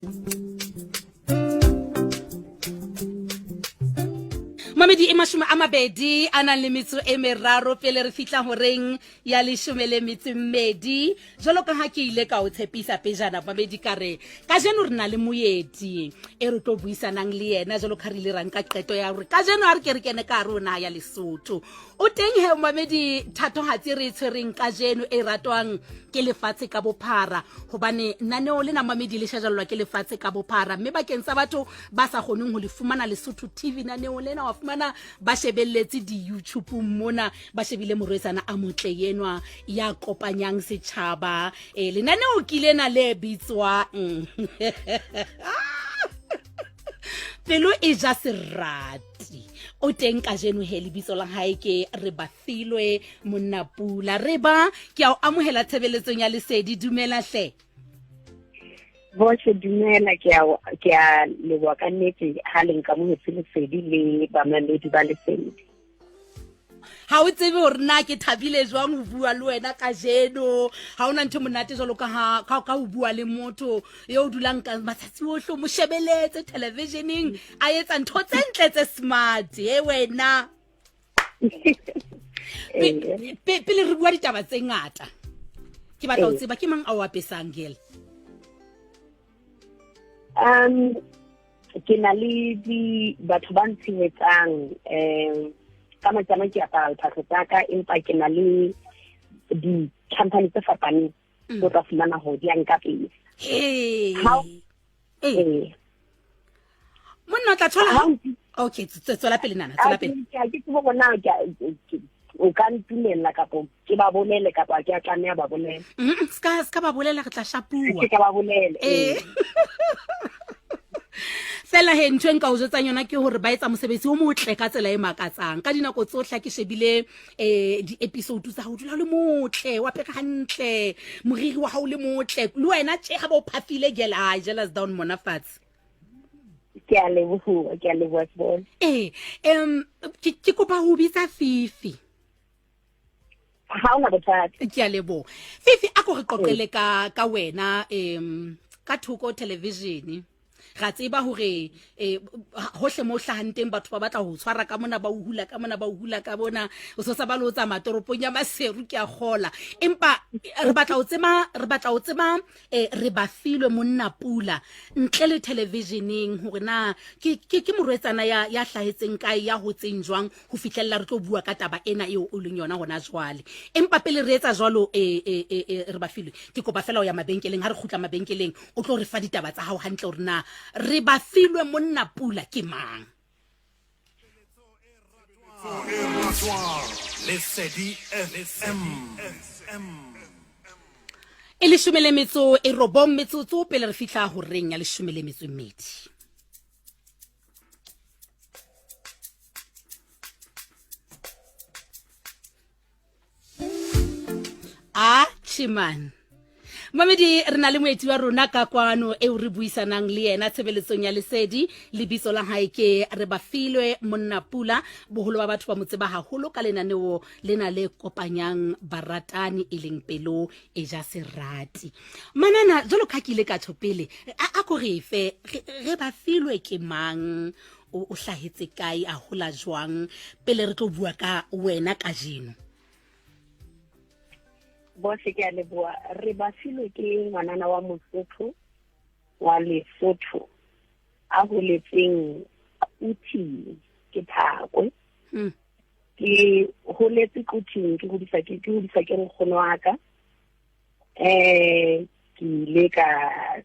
Mamedi e 20 a nang le metso e meraro pele re fihla horeng ya leshome le metso mmedi. Jwalo ka ha ke ile ka o tshepisa pejana, mamedi, ka re kajeno re na le moeti e re tlo buisanang le yena, jwalo ka re ile ra nka qeto ya hore kajeno a re ke re kene ka hare ho naha ya Lesotho. O teng he mamedi, thatohatsi re e tshwereng kajeno e ratwang ke lefatshe ka bophara, hobane naneo lena mamedi le shajallwa ke lefatshe ka bophara, mme bakeng sa batho ba sa kgoneng ho le fumana Lesotho TV naneo lena, wa fumana ba shebelletse di-YouTube mona, ba shebile morwetsana a motle yenwa ya kopanyang setjhaba. E lenaneo ke lena le bitswang Pelo e ja Serati. O teng kajeno he, lebitso la hae ke Re Bafilwe Monnapula. Re ba ke a o amohela tshebeletsong ya Lesedi, dumela hle. Bohle dumela, ke a ke a leboha ka nnete ha le nkamohetse Lesedi le bamamedi ba Lesedi. Ha o tsebe hore na ke thabile jwang ho bua le wena kajeno. Ha ona ntho monate jwalo ka ha ka ho bua le motho yo o dulang ka matsatsi ohle o mo shebeletse televisioneng a etsa ntho tse ntle tse smart. E wena, pele re bua ditaba tse ngata, ke batla ho tseba ke mang a o apesang, girl? Ke na le di batho ba ntshehetsang. Ka matsama ke apara diphahlo tsa ka, empa ke na le di-company tse fapaneng tse tla fumana hore di a nka pele. Ee, monna o tla thola. Okay, tswela pele nana, tswela pele. Ke tsebe gore na o ka ntumella kapo ke ba bolele kapa ke a tlameha ba bolele. Ska ba bolela, re tla shapuwa. Ke ka ba bolele. Ee. Fela he, ntho e nka o jwetsang yona ke hore ba etsa mosebetsi o motle ka tsela e makatsang. Ka dinako tsohle ke shebile di-episode tsa hao, dula o le motle, wa apere hantle, moriri wa hao le motle, le wena tje ha ba o phafile, girl, ai, jealous down mona fatshe. Ke a leboha, ke a leboha, Sibone. Ee, ke kopa ho bitsa Fifi. Ha ona bothata. Ke a leboha, Fifi. A ko re qoqele ka wena ka thoko television. Ra tseba hore hohle mo hlahang teng batho ba batla ho tshwara ka mona, ba o hula ka mona, ba o hula ka bona, o so sa ba le o tsamaya toropong ya Maseru, ke a kgola. Empa re batla ho tseba, re batla ho tseba re Bafilwe Monnapula ntle le televisioneng, hore na ke morwetsana ya hlahetseng kae, ya hotseng jwang, ho fihlella re tlo bua ka taba ena eo o leng yona hona jwale. Empa pele re etsa jwalo, re Bafilwe, ke kopa fela ho ya mabenkeleng. Ha re kgutla mabenkeleng, o tlo re fa ditaba tsa hao hantle, hore na Re Bafilwe Monnapula ke mang. Lesedi FM. E 19 metsotso pele re fihla horeng ya 12. A chiman mamedi, re na le moeti wa rona ka kwano eo re buisanang le yena tshebeletsong ya Lesedi. Lebitso la hae ke Re Bafilwe Monnapula. Boholo ba batho ba mo tseba haholo ka lenaneo lena le kopanyang baratani, e leng Pelo e ja Serati. Manana, jwalo ka ke ile ka tjho pele, a ko re fe Re Bafilwe ke mang, o hlahetse kae, a hola jwang, pele re tlo bua ka wena kajeno. Bose, ke a leboha. Re Bafilwe ke ngwanana wa Mosotho, wa Lesotho, a holetseng Quthing, ke Phakwe. Ke holetse Quthing, ke hodisa ke nkgono wa ka. Ke ile ka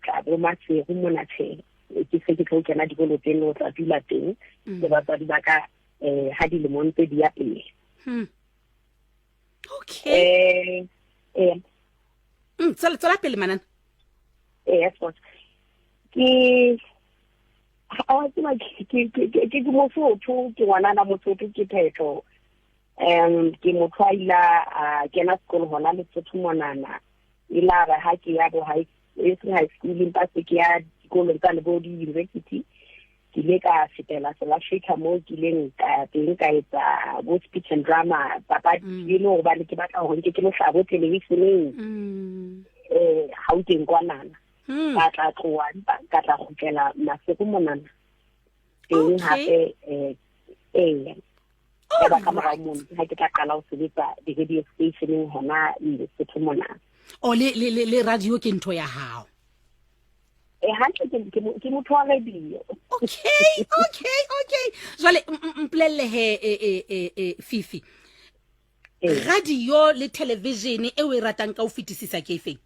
tla bo Maseru mona tjhe, ke se ke tlo kena dikolo teng, o tla dula teng le batswadi ba ka ha dilemong tse di ya pele. Okay. Tswela pele, manana. Yes, boss. Ke a tseba ke Mosotho, ke ngwanana Mosotho, ke phetho. Ke motho a ila a kena sekolo hona Lesotho monana. E la re ha ke ya bo high, e seng high school, empa se ke ya dikolong tsa le bo di-university, ke ile ka fetela South Africa, mo ke ileng ka teng ka etsa bo speech and drama papadi, e le hobane ke batla hore nke ke lo hlaha bo televisioneng Gauteng kwanana. Ka tla tloha ka tla kgutlela Maseru monana teng hape eh ya ba ka morao mono ha ke tla qala ho sebetsa di-radio stationeng hona Lesotho mona. O le le le radio ke ntho ya hao? E hantle, ke motho wa radio. Okay, jwale mpolelle he, e Fifi, radio le television e o e ratang ka o fetisisa ke efeng?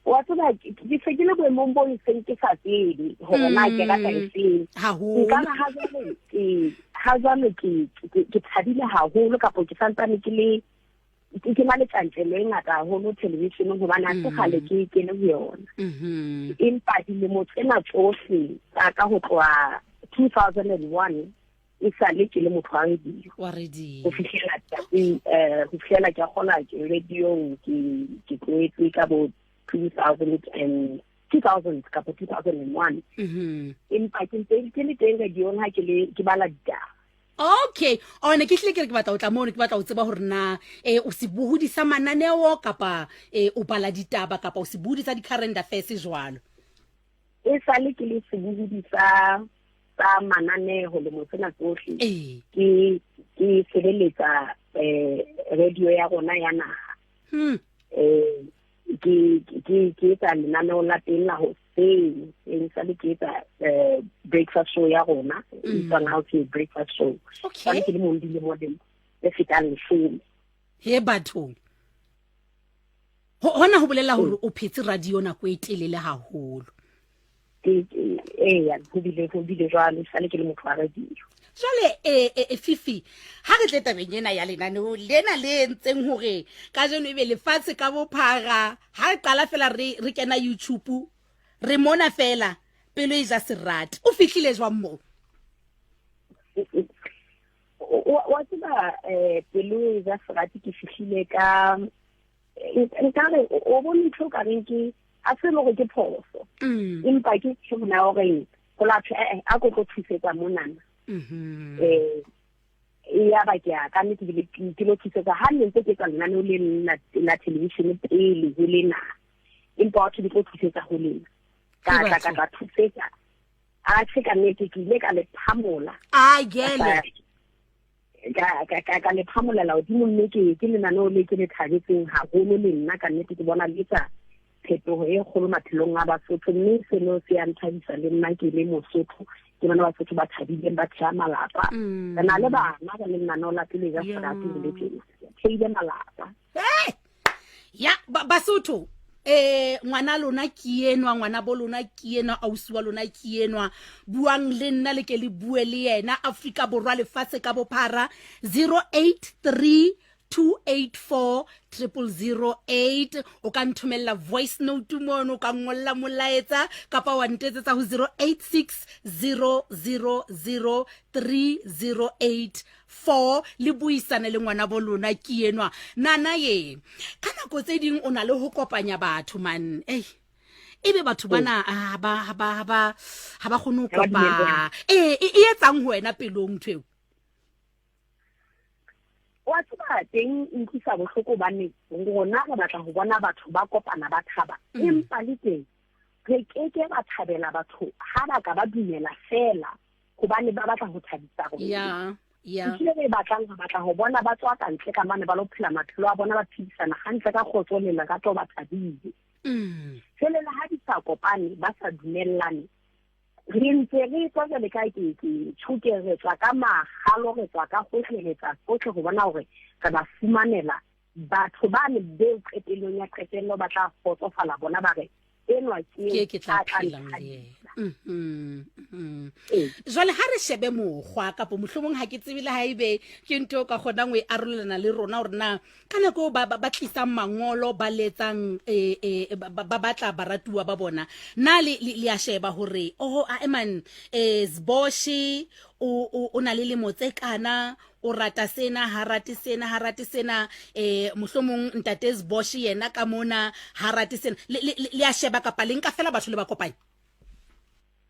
Wa tseba, ke se ke le boemong bo seng ke sa tsebe hore na ke rata efeng. Nka re ha jwale ke thabile haholo, kapo ke santsane ke le ke na le tjantjello e ngata haholo televisioneng, hobane ha se kgale ke kene ho yona. Empa dilemo tsena tsohle tsa ka ho tloha 2001 e sale ke le motho wa radio. Wa radio. Ho fihlela tsatsing ho fihlela ke kgola ke radiong, ke tlohetse ka bo 2000 and 2000 kapa 2001. Empa ke ntse ke le teng radiong ha ke le ke bala ditaba. Okay, one ke hlile ke re ke batla o tla mono, ke batla o tseba hore na o sebohodi sa mananeo kapa o bala ditaba kapa o sebohodi sa di-current affairs jwalo. E sale ke le sebohodi sa mananeo lemo tsena tsohle. Ke sebeletsa radio ya rona ya naha. Ke etsa lenaneo la teng la hoseng, e sale ke etsa breakfast show ya rona e bitswang How to Breakfast Show. Sale ke le mong dilemo lemo tse fetang 10. He bathong, hona ho bolela hore o phetse radio nako e telele haholo. Eya, ho bile jwalo, sale ke le motho wa radio. Jwale Fifi, ha re tle tabeng ena ya lenaneo lena le entseng hore kajeno ebe lefatshe ka bophara. Ha re qala fela re kena YouTube, re mona fela Pelo e ja Serati. O fihlile jwang moo? Wa tseba, Pelo e ja Serati ke fihlile ka nkare o bone ntho o ka reng ke a se le gore ke phoso, empa ke tshebona gore go la thwe a ko tlo thusetsa monana. Ya ba ke a ka nnete bile ke lo thusetsa ha nne ntse ke etsa lenaneo le la television pele ho lena, empa wa thwe ke tlo thusetsa ho lena, ka tla ka tla thusetsa. A se ka nnete ke ile ka le phamola. A gele. Ka le phamolela hodimo, mme ke lenaneo le ke le thabetseng haholo le nna. Ka nnete ke bona le etsa phetoho e kgolo maphelong a Basotho, mme seno se ya nthabisa le nna ke le Mosotho, ke bona Basotho ba thabileng, ba theha malapa. Re na le bana ka lenaneo la Pele ja Serati ho le tjena theile malapa. Ya Basotho, ngwana lona ke enwa, ngwana bo lona ke enwa, ausi wa lona ke enwa. Buang le nna, le ke le bue le yena. Afrika Borwa, lefatshe ka bophara, 083 284 0008. O ka nthomella voice note mono, o ka ngolla molaetsa kapa wa ntetsetsa ho 086 000 308 4, le buisane le ngwana bo lona ke enwa. Nana ye, ka nako tse ding o na le ho kopanya batho man, ei ebe batho bana ha ba ha ba ha ba ha ba kgone ho kopa. E etsang ho wena pelong ntho eo? Wa tseba, teng utlwisa bohloko, hobane rona re batla ho bona batho ba kopana, ba thaba. Empa le teng re keke ba thabela batho ha ba ka ba dumela fela hobane ba batla ho thabisa rona. Ya Ntho e re batlang, re batla ho bona ba tswa ka ntle ka mane, ba lo phela maphelo a bona, ba phedisana hantle ka kgotso le lerato, ba thabile. Jwale le ha di sa kopane, ba sa dumellane, re ntse re tswa jwale ka ke tjhoke, re tswa ka mahalo, re tswa ka hohle, re tsa sohle ho bona hore re ba fumanela batho ba ne beo qetellong ya qetello ba tla kgotsofala, bona ba re enwa ke ke tla phelang le yena. Jwale ha re shebe mokgwa kapa mohlomong ha ke tsebe le ha ebe ke ntho o ka kgonang ho e arolelana le rona hore na ka nako eo ba tlisang mangolo, ba letsang, ba batla baratuwa ba bona, na le a sheba hore oho a eman Zboshe o na le lemo tse kana, o rata sena, ha rate sena, ha rate sena, mohlomong ntate Zboshe yena ka mona ha rate sena, le a sheba kapa le nka fela batho le ba kopanya?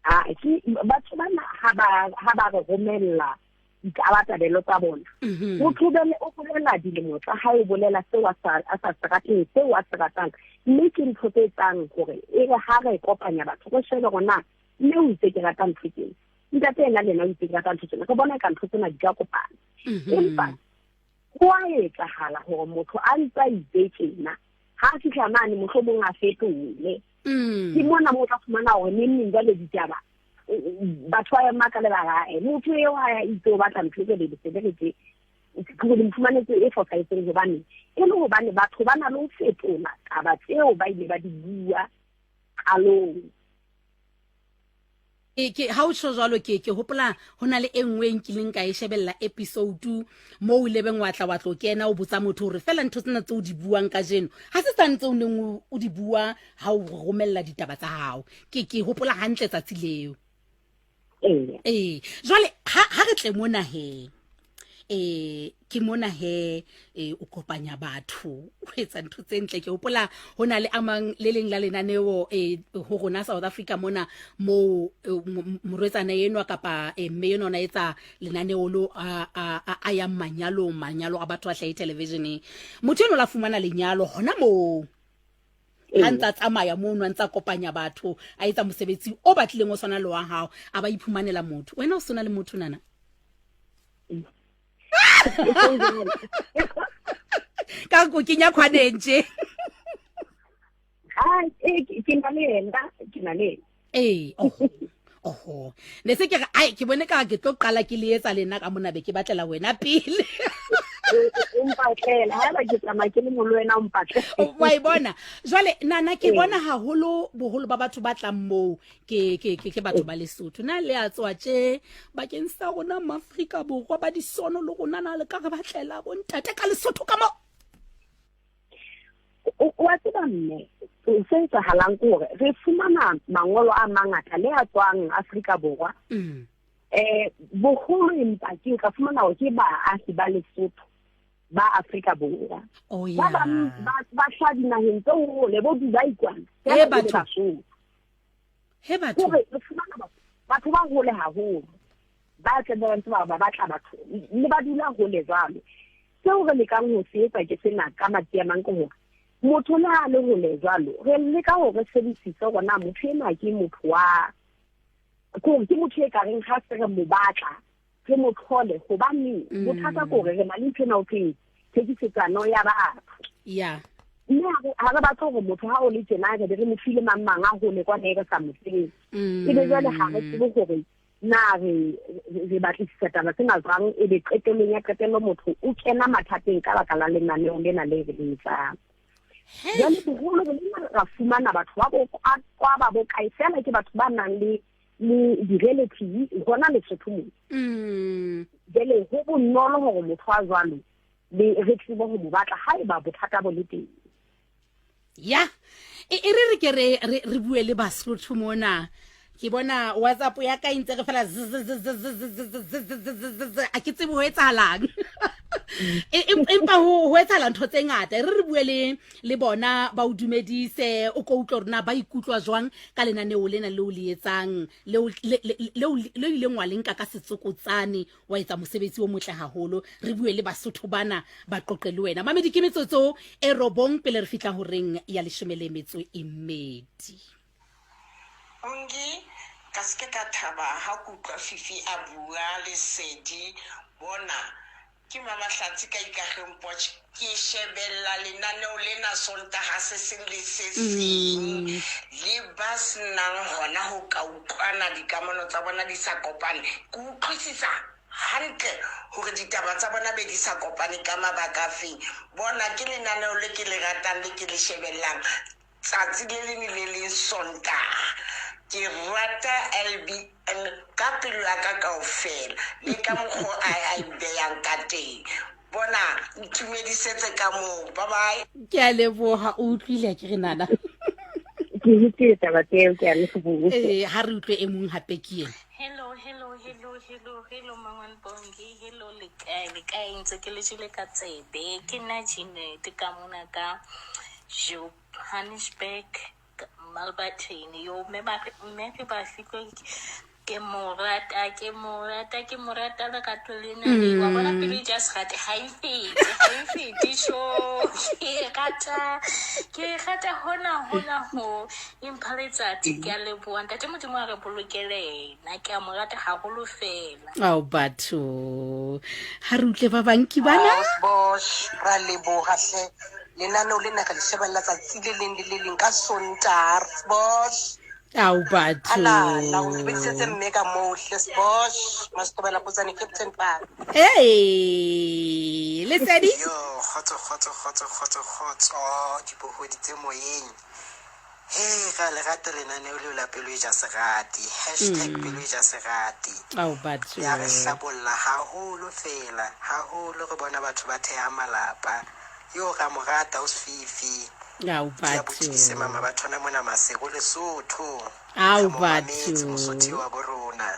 A ke batho bana ha ba re romella. ditabatabelo tsa bona. Motho o bolela dilemo tsa hae, o bolela seo a sa se rateng, seo a se ratang, mme ke ntho tse etsang hore e re ha re kopanya batho re shebe hore na mme o itse ke rata ntho tsena, ntate ena le ena o itse ke rata ntho tsena, re bona ka ntho tsena di ka kopana. Empa ho a etsahala hore motho a ntse a itse tjena, ha a fihla mane mohlomong a fetole. Ke mona mo o tla fumana hore neng neng jwale ditaba batho ba ema ka lebaka motho eo a itse o batla ntho e le se re tse ke le mfumanetse e fosahetseng, hobane e le hobane batho ba na le ho fetola taba tseo ba ile ba di bua qalong. Ke ha o tjho jwalo, ke hopola ho na le e nngwe e nkileng ka e shebella episode moo o ilebeng wa tla wa tlo kena o botsa motho hore fela ntho tsena tse o di buang kajeno ha se tsane tse o neng o di bua ha o romella ditaba tsa hao. Ke hopola hantle tsatsi leo. Ee, jwale ha re tle mona he, ke mona he, o kopanya batho, o etsa ntho tse ntle. Ke hopola ho na le amang le leng la lenaneo ho rona South Africa mona moo morwetsana enwa kapa mme enwa o na etsa lenaneo lo a yang manyalong, manyalo a batho a hlahe televisioneng. Motho enwa la fumana lenyalo hona moo a ntsa tsamaya mono, a ntsa kopanya batho, a etsa mosebetsi o batlileng o tshwana le wa hao, a ba iphumanela motho. Wena o sona le motho nana? Ka ko kenya khwaneng tje. Ke na le yena, ke na le yena. Ee, oho. Oho. Ne se ke re ai ke bone ka ke tlo qala ke le etsa le nna ka mona be ke batlela wena pele. O mpatlela, haeba ke tsamaya ke le molo wena o mpatlela. Wa e bona. Jwale nana ke bona haholo boholo ba batho ba tlang moo ke ke ke batho ba Lesotho. Na le a tswa tje bakeng sa rona Maafrika Borwa ba disono le rona na le ka re batlela bo ntate ka Lesotho ka mo? O a tseba mme, se etsahalang ke hore re fumana mangolo a mangata le a tswang Afrika Borwa. Boholo empa ke tla fumana hore ke baahi ba Lesotho ba Afrika Borwa. Ba bang ba hlaha dinaheng tse hole, bo Dubai kwana. He batho. He batho. Hore re fumana batho ba hole haholo. Ba tle ba ntse ba batla batho le ba dula hole jwalo. Seo re lekang ho se etsa ke sena ka matsi a mang ke hore motho le ha le hole jwalo, re leka hore re shebisise hore na motho enwa ke motho wa, ke ke motho e kareng ha se re mo batla, re mo tlhole, hobane bothata ke hore re na le ntho ena ho thweng thekisetsano ya batho. Mme ha re batle hore motho ha o le tjena re be re mo file mang mang a hole kwana e re sa mo tsebeng. Ebe jwale ha re tsebe hore na re batlisisa taba tsena jwang, ebe qetellong ya qetello motho o kena mathateng ka baka la lenaneo lena le re le etsang. Jwale boholo bo lena ra fumana batho ba bo kwa ba bo kae fela ke batho ba nang le di-relative hona Lesotho moo. Jwale ho bonolo hore motho a jwalo le re tsebe ho mo batla haeba bothata bo le teng. Ya, e re re ke re bue le Basotho mona. Ke bona WhatsApp ya ka e ntse re fela z z z z z z z z z z z z z, a ke tsebe ho etsahalang. Empa ho etsahala ntho tse ngata. E re re bue le bona ba o dumedise, o ko utlwe hore na ba ikutlwa jwang ka lenaneo lena leo le etsang, leo leo ileng wa le nka ka setsokotsane wa etsa mosebetsi o motle haholo. Re bue le Basotho bana ba qoqe le wena. Mamedi, ke metsotso e robong pele re fihla horeng ya 12. Bongi, ka se ke ka thaba ha ke utlwa Fifi a bua Lesedi bona. Ke Mamahlatsi ka Ikageng Potch. Ke shebella lenaneo lena Sontaha se seng le se seng. Le ba se nang hona ho ka utlwana dikamano tsa bona di sa kopane. Ke utlwisisa hantle hore ditaba tsa bona be di sa kopane ka mabaka a feng. Bona ke lenaneo le ke le ratang le ke le shebellang tsatsi le leng le le leng Sontaha. Ke rata LBN ka pelo ya ka kaofela le ka mokgwa a a e beyang ka teng. Bona, ntumedisetse ka moo. Bye bye. Ke a leboha, o utlwile ke re nana. Ke utlwile taba tseo, ke a leboha. Eh, ha re utlwe e mong hape ke ena. Hello, hello, hello, hello, hello, Mangwane Bongi, hello, le kae, le kae, ntse ke le jele ka tsebe, ke nna Jeanette ka mona ka Johannesburg, Malbaton, yo, mme ba, mme re ba fitlwe. Ke mo rata, ke mo rata, ke mo rata lerato lena le. Wa bona pelo e ja serate ga e fete, ga e fete sho. Ke e rata, ke e rata hona hona ho e mpha letsatsi. Ke a leboha ntate Modimo a re bolokele ena. Ke a mo rata haholo fela. Ao batho, ha re utlwe ba bang ke bana. Bosh, ra leboha hle. Lenaneo lena re le shebella tsatsi le leng le le leng ka Sontaha. Bosh. Ao batho. Alala, o ntshebedisetse mme ka moo hle Sbosh, Masitobela Potsane Captain Park. Hey, Lesedi. Yo, kgotso kgotso kgotso kgotso kgotso dibohodi tse moyeng. He ra le rata lenaneo leo la pelo e ja serati. Hashtag mm. pelo e ja serati. Ao batho. Ya re hlabolla haholo fela, haholo re bona batho ba theha malapa. Yo ra mo rata o sefifi. Ao Ke ya batho. bothise mama ba thona mona Masego Lesotho. Ao Re mo mametse batho. Mosotho wa bo rona.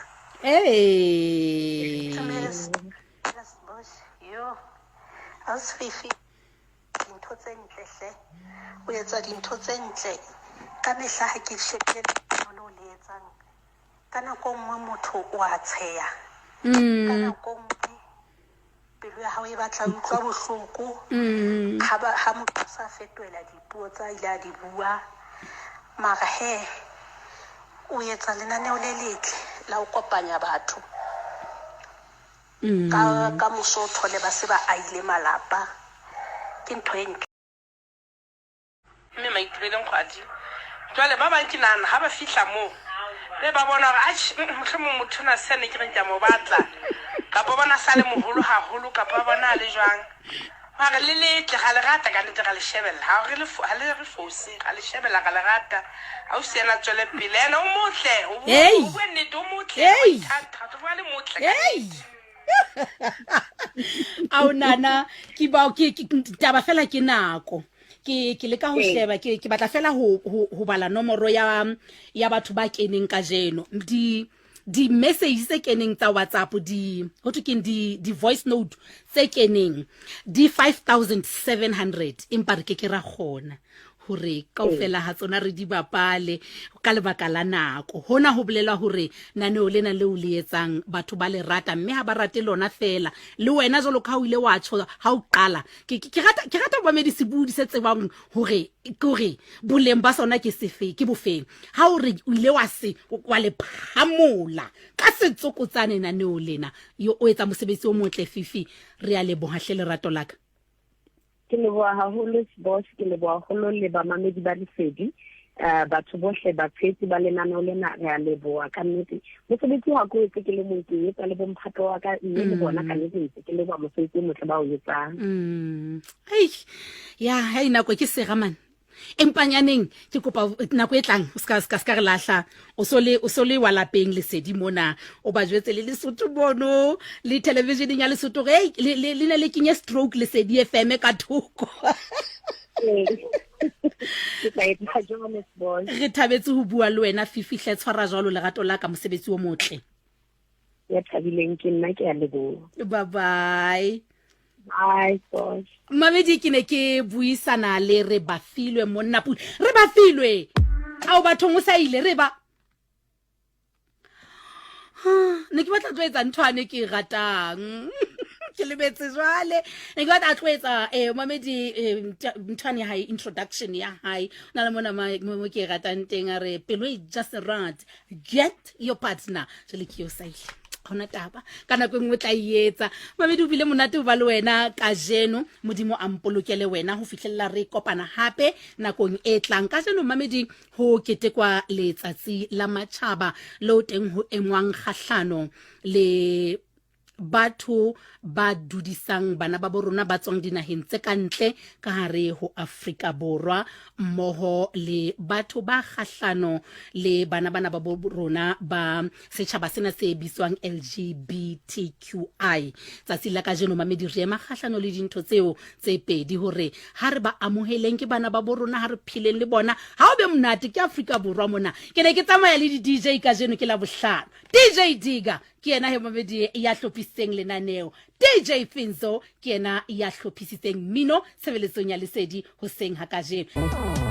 Hey. Yo, ausi Fifi, dintho tse ntle hle. O etsa dintho tse ntle. Ka mehla ha ke shebile lenaneo leo le etsang, ka nako e nngwe motho o a tsheha. Ka nako e nngwe Pelo ya hao e batla e utlwa bohloko ha ba ha motho a sa fetohela dipuo tsa ile a di bua. Mara he o etsa lenaneo le letle la ho kopanya batho. Ka ka moso o thole ba se ba ahile malapa. Ke ntho e ntle. Mme Maitebeleng Kgwadi. Jwale ba bang ke nahana ha ba fihla moo be ba bona hore atjhe mohlomong motho ona se ne ke reng ke a mo batla kapa bona sa le moholo haholo kapa ba bona a le jwang. Ba re le letle ra le rata ka nnete ra le shebella ha re le ha le re fose ra le shebella ra le rata. Ausi ena tswele pele ena o motle o bua Hey. o bua nnete o motle o Hey. ithata o bua le motle ka Hey. nnete. Ao nana ke ba ke taba fela ke nako. Ke ke leka ho sheba ke ke batla fela ho ho bala nomoro ya ya batho ba keneng kajeno. Di di message tse keneng tsa WhatsApp di ho thwe keng di di voice note tse keneng di 5700 empa re ke ke ra kgona hore kaofela ha tsona re di bapale ka lebaka la nako. Hona ho bolela hore naneo lena leo le etsang batho ba le rata mme ha ba rate lona fela. Le wena jwalo ka ha o ile wa tjho ha o qala ke ke rata ke rata momamedi sebodi se tsebang hore ke hore boleng ba sona ke sefe ke bofeng. Ha o re o ile wa se wa le phamola ka setsokotsane naneo lena yo o etsa mosebetsi o motle Fifi re a leboha hle lerato la ka. Ke leboha haholo boss, ke leboha haholo le bamamedi ba Lesedi. Batho bohle batshehetsi ba lenaneo lena re a leboha ka nnete. Mosebetsi ha ko etse ke le mong ke etsa le bomphato wa ka mme le bona ka nnete ntse ke leboha mosebetsi o motle ba o etsang. Ei, ya, hei nako ke sera man. Empanyaneng ke kopa nako e tlang o ska ska ska re lahla o so le o so le wa lapeng Lesedi mona o ba jwetse le Lesotho mono le televisioneng ya Lesotho re le le le ne le kenye stroke Lesedi FM ka thoko. Re thabetse ho bua le wena Fifi hle tshwara jwalo lerato la ka mosebetsi o motle. Ya thabileng ke nna ke a leboha. Bye bye. Bye, boss. Mamedi ke ne ke buisana le re ba filwe monna pula. Re ba filwe. Ao bathong o sa ile re ba. Ne ke batla tlo etsa ntho ane ke e ratang. Ke lebetse jwale. Ne ke batla tlo etsa eh mamedi ntho ane ya hae introduction ya hae. Na le mona mo ke e ratang teng a re pelo e just rat. Get your partner. Jwale ke yo sa ile. Gona taba ka nako e nngwe tla e etsa mamedi o bile monate o ba le wena kajeno modimo a mpolokele wena ho fihlelela re kopana hape nakong e tlang kajeno mamedi ho ketekwa letsatsi la matjhaba leo teng ho engwang kgahlano le batho ba dudisang bana ba borona ba tswang dinaheng tse ka ntle ka hare ho Afrika Borwa mmoho le batho ba kgahlano le bana bana ba borona ba setjhaba sena se bitswang LGBTQI. Tsatsi la kajeno mamedi re ema kgahlano le dintho tseo tse pedi hore ha re ba amoheleng ke bana ba borona ha re pheleng le bona ha o be monate ke Afrika Borwa mona. Ke ne ke tsamaya le di-DJ kajeno ke la bohlano. DJ Diga ke yena he mamedi ya hlophisitseng lenaneo. DJ Finzo ke yena ya hlophisitseng mmino tshebeletsong ya Lesedi hoseng ha kajeno.